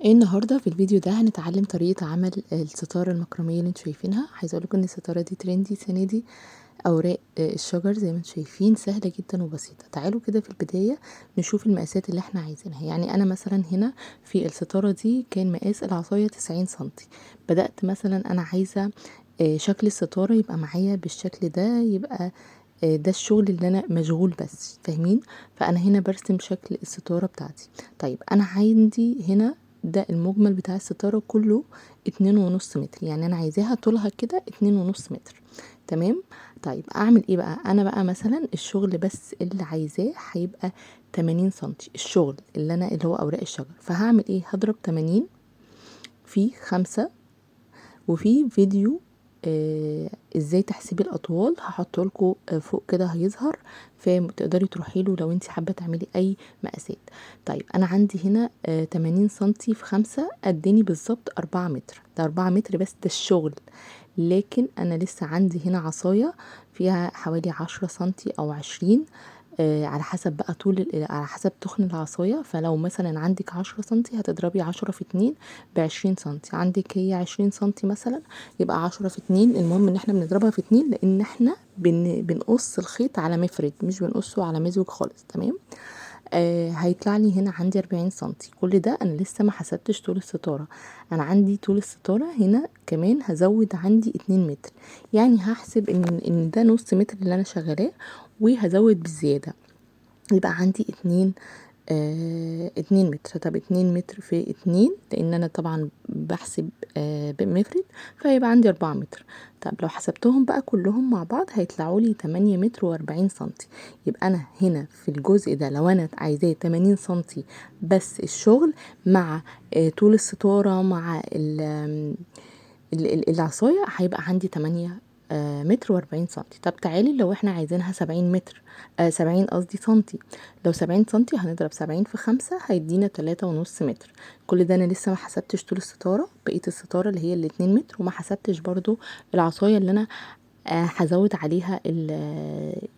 النهارده في الفيديو ده هنتعلم طريقة عمل الستارة المكرمية اللي انتوا شايفينها. عايزة اقولكم ان الستارة دي trendy السنة دي، اوراق الشجر زي ما انتوا شايفين، سهلة جدا وبسيطة. تعالوا كده في البداية نشوف المقاسات اللي احنا عايزينها. انا مثلا هنا في الستارة دي كان مقاس العصاية 90 سنتي. بدأت مثلا انا عايزة شكل الستارة يبقى معايا بالشكل ده، يبقى ده الشغل اللي انا مشغول بس، فاهمين؟ فانا هنا برسم شكل الستارة بتاعتي. طيب انا عندي هنا ده المجمل بتاع الستارة كله 2.5 متر، يعني انا عايزاها طولها كده 2.5 متر، تمام؟ طيب اعمل ايه بقى؟ انا بقى مثلا الشغل بس اللي عايزاه هيبقى 80 سنتي، الشغل اللي انا اللي هو اوراق الشجر. فهعمل ايه؟ هضرب 80 في 5، وفي فيديو ازاي تحسبي الاطوال هحطه لكم فوق كده هيظهر، فتقدري تروحي له لو انت حابه تعملي اي مقاسات. طيب انا عندي هنا 80 سنتي في 5 اداني بالظبط 4 متر، ده 4 متر بس ده الشغل، لكن انا لسه عندي هنا عصايه فيها حوالي 10 سنتي او 20، على حسب بقى طول على حسب تخن العصاية. فلو مثلا عندك 10 سنتي هتضربي 10 في 2 ب20 سنتي، عندك هي 20 سنتي مثلا يبقى 10 في 2. المهم ان احنا بنضربها في 2 لان احنا بنقص الخيط على مفرد، مش بنقصه على مزوج خالص، تمام؟ هيطلع لي هنا عندي 40 سنتي. كل ده انا لسه ما حسبتش طول الستارة. انا عندي طول الستارة هنا كمان هزود عندي 2 متر، يعني هحسب ان ده نص متر اللي انا شغلاه وهزود بالزيادة، يبقى عندي 2 متر. طب 2 متر في 2، لان انا طبعا بحسب بمفرد، فيبقى عندي 4 متر. طب لو حسبتهم بقى كلهم مع بعض هيطلعوا لي 8 متر و40 سنتي. يبقى انا هنا في الجزء ده لو انا عايزاه 80 سنتي بس الشغل مع طول الستارة مع العصاية هيبقى عندي 8 متر و40 سنتي. طب تعالي لو احنا عايزينها 70 متر، 70 قصدي سنتي، لو 70 سنتي هنضرب 70 في 5 هيدينا 3.5 متر. كل ده انا لسه ما حسبتش طول الستارة، بقية الستارة اللي هي الاتنين متر، وما حسبتش برضو العصاية اللي انا هزود عليها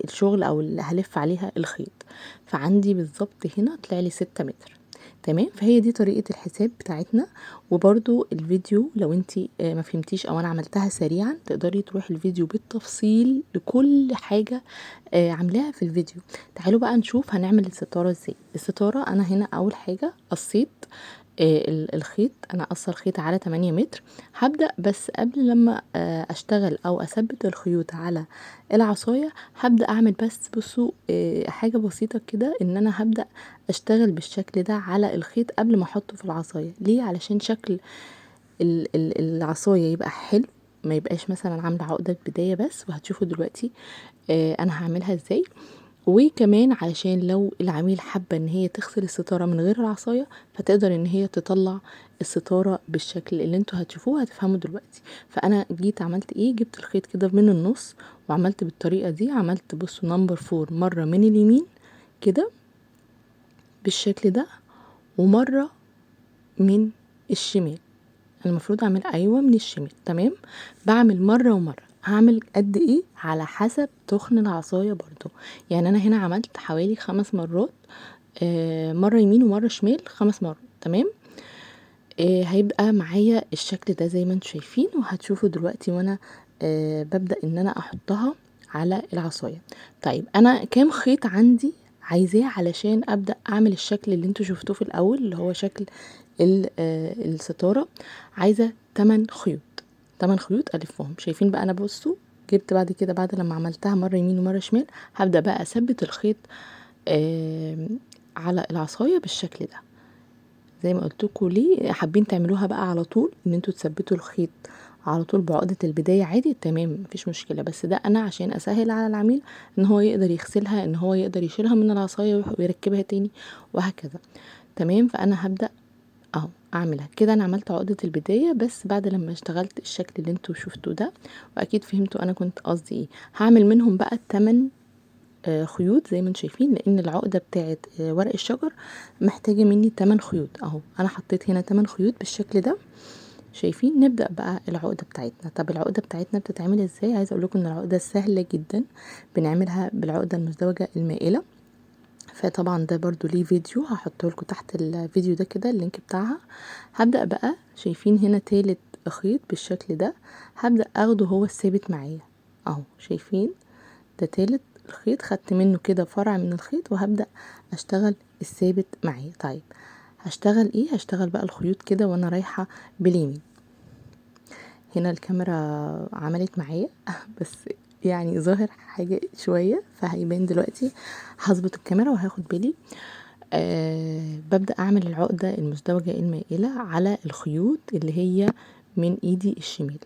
الشغل او اللي هلف عليها الخيط. فعندي بالظبط هنا طلع لي 6 متر، تمام؟ فهي دي طريقة الحساب بتاعتنا. وبرضو الفيديو لو انتي ما فهمتيش او انا عملتها سريعا تقدري تروحي الفيديو بالتفصيل لكل حاجة عاملاها في الفيديو. تعالوا بقى نشوف هنعمل الستارة ازاي. الستارة انا هنا اول حاجة قصيت الخيط، انا قصة الخيط على 8 متر. هبدأ بس قبل لما اشتغل او اثبت الخيوط على العصاية هبدأ اعمل بس بصوا حاجة بسيطة كده، ان انا هبدأ اشتغل بالشكل ده على الخيط قبل ما احطه في العصاية. ليه؟ علشان شكل العصاية يبقى حلو، ما يبقاش مثلا عاملة عقدة بداية بس. وهتشوفوا دلوقتي انا هعملها ازاي. وكمان علشان لو العميل حابة ان هي تغسل الستارة من غير العصاية فتقدر ان هي تطلع الستارة بالشكل اللي انتوا هتشوفوه هتفهموا دلوقتي. فانا جيت عملت ايه؟ جبت الخيط كده من النص وعملت بالطريقة دي، عملت بصوا number 4 مرة من اليمين كده بالشكل ده ومرة من الشمال. المفروض اعمل ايوه من الشمال، تمام؟ بعمل مرة ومرة. هعمل قد ايه؟ على حسب تخن العصاية برضو. انا هنا عملت حوالي 5 مرات، مرة يمين ومرة شمال، 5 مرات، تمام؟ هيبقى معايا الشكل ده زي ما انتم شايفين، وهتشوفوا دلوقتي وانا ببدأ ان انا احطها على العصاية. طيب انا كام خيط عندي عايزاه علشان ابدأ اعمل الشكل اللي انتوا شفتوه في الاول اللي هو شكل الستارة؟ عايزة 8 خيوط، 8 خيوط الفهم. شايفين بقى انا بصوا جبت بعد كده، بعد لما عملتها مرة يمين ومرة شمال هبدأ بقى اثبت الخيط على العصاية بالشكل ده زي ما قلت لكم. ليه حابين تعملوها بقى على طول ان انتوا تثبتوا الخيط على طول بعقدة البداية عادي، تمام، مفيش مشكلة. بس ده انا عشان اسهل على العميل ان هو يقدر يغسلها، ان هو يقدر يشيلها من العصاية ويركبها تاني وهكذا، تمام؟ فانا هبدأ اهو اعملها كده. انا عملت عقدة البداية بس بعد لما اشتغلت الشكل اللي انتوا شفتوه ده، واكيد فهمتوا انا كنت قصدي ايه. هعمل منهم بقى 8 خيوط زي ما انتوا شايفين، لان العقدة بتاعت ورق الشجر محتاجة مني 8 خيوط اهو. انا حطيت هنا 8 خيوط بالشكل ده، شايفين؟ نبدأ بقى العقدة بتاعتنا. طب العقدة بتاعتنا بتتعمل ازاي؟ عايزة اقول لكم ان العقدة سهلة جدا، بنعملها بالعقدة المزدوجة المائلة. فطبعا ده برضو ليه فيديو هحطه لكم تحت الفيديو ده كده ال link بتاعها. هبدأ بقى، شايفين هنا تالت خيط بالشكل ده، هبدأ اخده هو الثابت معايا اهو، شايفين ده تالت الخيط، خدت منه كده فرع من الخيط وهبدأ اشتغل الثابت معايا. طيب هشتغل ايه؟ هشتغل بقى الخيوط كده وانا رايحة باليمين. هنا الكاميرا عملت معايا بس يعني ظاهر حاجة شوية فهيبان دلوقتي، هظبط الكاميرا وهاخد بالي. ببدأ اعمل العقدة المزدوجة المائلة على الخيوط اللي هي من ايدي الشمال.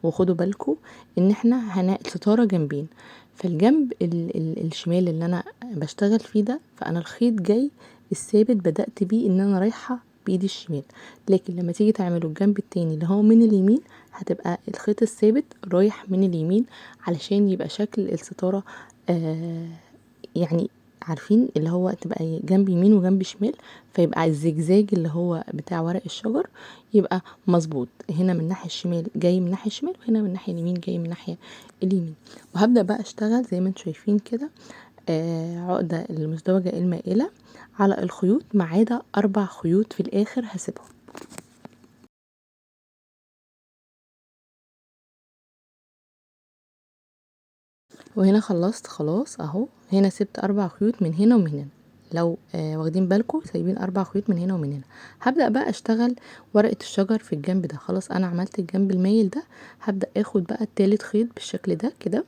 وخدوا بالكم ان احنا الستارة جنبين، فالجنب الشمال اللي انا بشتغل فيه ده، فانا الخيط جاي الثابت بدأت بيه ان انا رايحة بايدي الشمال، لكن لما تيجي تعملوا الجنب التاني اللي هو من اليمين هتبقى الخيط الثابت رايح من اليمين علشان يبقى شكل الستارة يعني عارفين اللي هو تبقى جنب يمين وجنب شمال، فيبقى الزجزاج اللي هو بتاع ورق الشجر يبقى مظبوط، هنا من الناحية الشمال جاي من الناحية الشمال، وهنا من الناحية اليمين جاي من الناحية اليمين. وهبدأ بقى اشتغل زي ما انتم شايفين كده عقدة المزدوجة المائلة على الخيوط ما عدا 4 خيوط في الاخر هسيبهم. وهنا خلصت خلاص اهو، هنا سبت 4 خيوط من هنا ومن هنا، لو واخدين بالكم سايبين 4 خيوط من هنا ومن هنا. هبدأ بقى اشتغل ورقة الشجر في الجنب ده، خلاص انا عملت الجنب المايل ده، هبدأ اخد بقى التالت خيط بالشكل ده كده،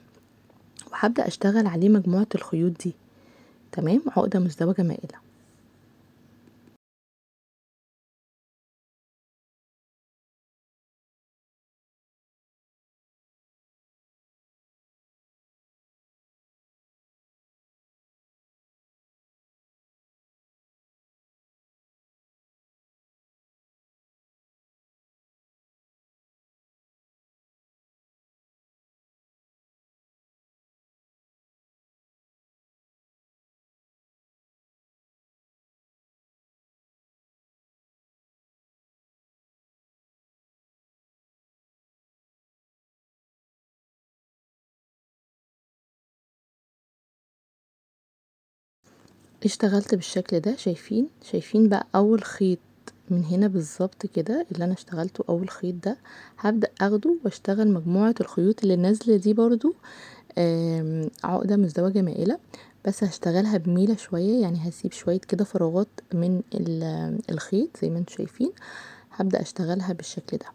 وهبدأ اشتغل عليه مجموعة الخيوط دي، تمام، عقدة مزدوجة مائلة. اشتغلت بالشكل ده، شايفين بقى اول خيط من هنا بالظبط كده اللي انا اشتغلته اول خيط ده، هبدأ اخده واشتغل مجموعة الخيوط اللي نازلة دي برضو، عقدة مزدوجة مائلة، بس هشتغلها بميلة شوية، يعني هسيب شوية كده فراغات من الخيط زي ما انتم شايفين، هبدأ اشتغلها بالشكل ده.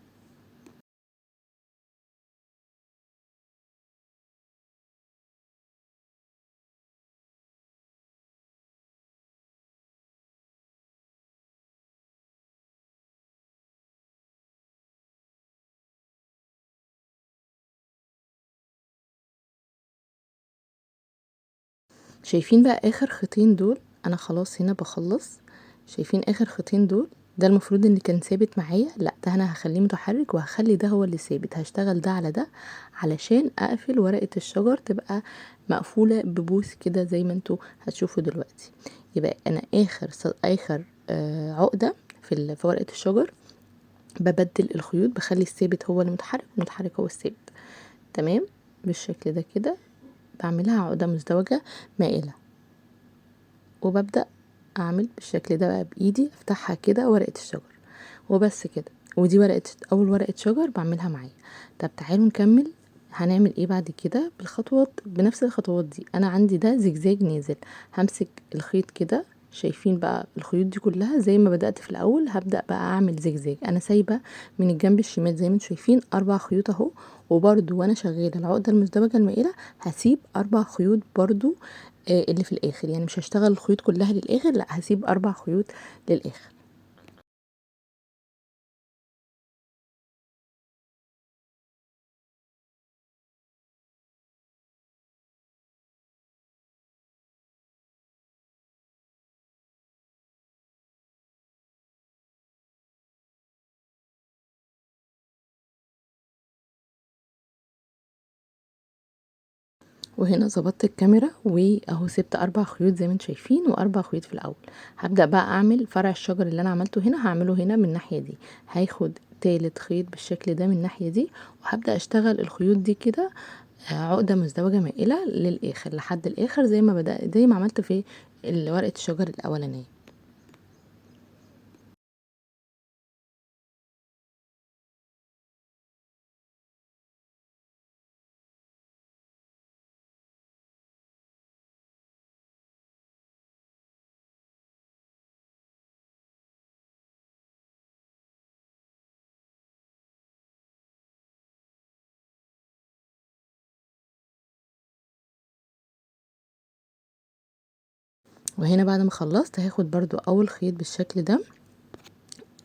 شايفين بقى اخر خيطين دول، انا خلاص هنا بخلص، شايفين اخر خيطين دول، ده المفروض ان كان ثابت معايا، لا ده انا هخليه متحرك وهخلي ده هو اللي ثابت، هشتغل ده على ده علشان اقفل ورقة الشجر تبقى مقفولة ببوس كده زي ما انتوا هتشوفوا دلوقتي. يبقى انا اخر عقدة في ورقة الشجر ببدل الخيوط، بخلي الثابت هو المتحرك والمتحرك هو الثابت، تمام، بالشكل ده كده بعملها عقدة مزدوجة مائلة، وببدأ اعمل بالشكل ده بقى بايدي، افتحها كده ورقة الشجر وبس كده. ودي اول ورقة شجر بعملها معايا. طب تعالوا نكمل هنعمل ايه بعد كده بالخطوات، بنفس الخطوات دي. انا عندي ده زجزاج نازل، همسك الخيط كده، شايفين بقى الخيوط دي كلها زي ما بدأت في الاول، هبدأ بقى اعمل زجزاج. انا سايبة من الجنب الشمال زي ما انتم شايفين 4 خيوط اهو، وبرده وانا شغالة العقدة المزدوجة المائلة هسيب 4 خيوط برده، اللي في الاخر، يعني مش هشتغل الخيوط كلها للاخر، لا هسيب 4 خيوط للاخر. وهنا ظبطت الكاميرا واهو سبت 4 خيوط زي ما انتم شايفين و4 خيوط في الاول. هبدأ بقى اعمل فرع الشجر اللي انا عملته هنا، هعمله هنا من الناحية دي، هاخد تالت خيط بالشكل ده من الناحية دي، وهبدأ اشتغل الخيوط دي كده عقدة مزدوجة مائلة للاخر لحد الاخر زي ما عملت في ورقة الشجر الاولانية. وهنا بعد ما خلصت هاخد برضو اول خيط بالشكل ده،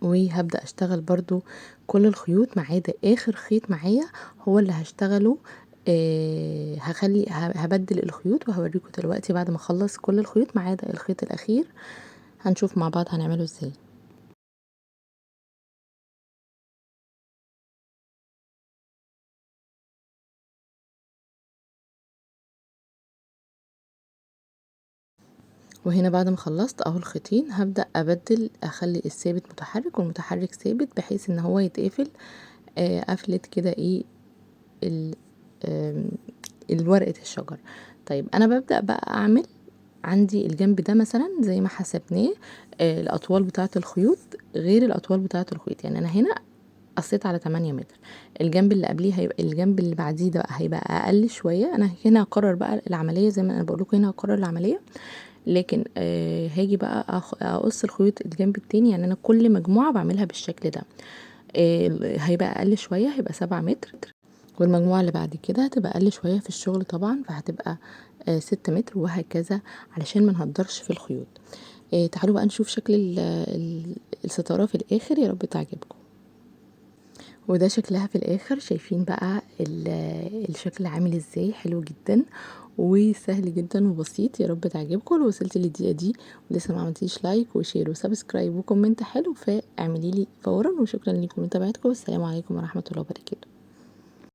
وهبدأ اشتغل برضو كل الخيوط ما عدا اخر خيط معايا هو اللي هشتغله. هبدل الخيوط وهوريكم دلوقتي بعد ما اخلص كل الخيوط ما عدا الخيط الاخير، هنشوف مع بعض هنعمله ازاي. وهنا بعد ما خلصت اهو الخيطين هبدأ ابدل، اخلي الثابت متحرك والمتحرك ثابت، بحيث ان هو يتقفل قفلة كده ايه الورقة الشجر. طيب انا ببدأ بقى اعمل عندي الجنب ده مثلا زي ما حسبناه، الاطوال بتاعة الخيوط غير الاطوال بتاعة الخيوط، يعني انا هنا قصيت على 8 متر، الجنب اللي قبليه هيبقى الجنب اللي بعديه ده بقى هيبقى اقل شوية. انا هنا هقرر بقى العملية زي ما انا بقول لكم، هنا هقرر العملية، لكن هاجي بقى اقص الخيوط الجنب التاني، يعني انا كل مجموعة بعملها بالشكل ده، هيبقى اقل شوية، هيبقى 7 متر، والمجموعة اللي بعد كده هتبقى اقل شوية في الشغل طبعا، فهتبقى 6 متر وهكذا، علشان ما نهدرش في الخيوط. تعالوا بقى نشوف شكل الستارة في الاخر، يا رب تعجبكم. وده شكلها في الاخر، شايفين بقى الشكل عامل ازاي؟ حلو جدا وسهل جدا وبسيط، يا رب تعجبكم. لو وصلتي للدقيقه دي ولسه ما عملتيش like و share و subscribe و comment حلو، فاعملي لي فورا. وشكرا لكم لمتابعتكم، والسلام عليكم ورحمه الله وبركاته.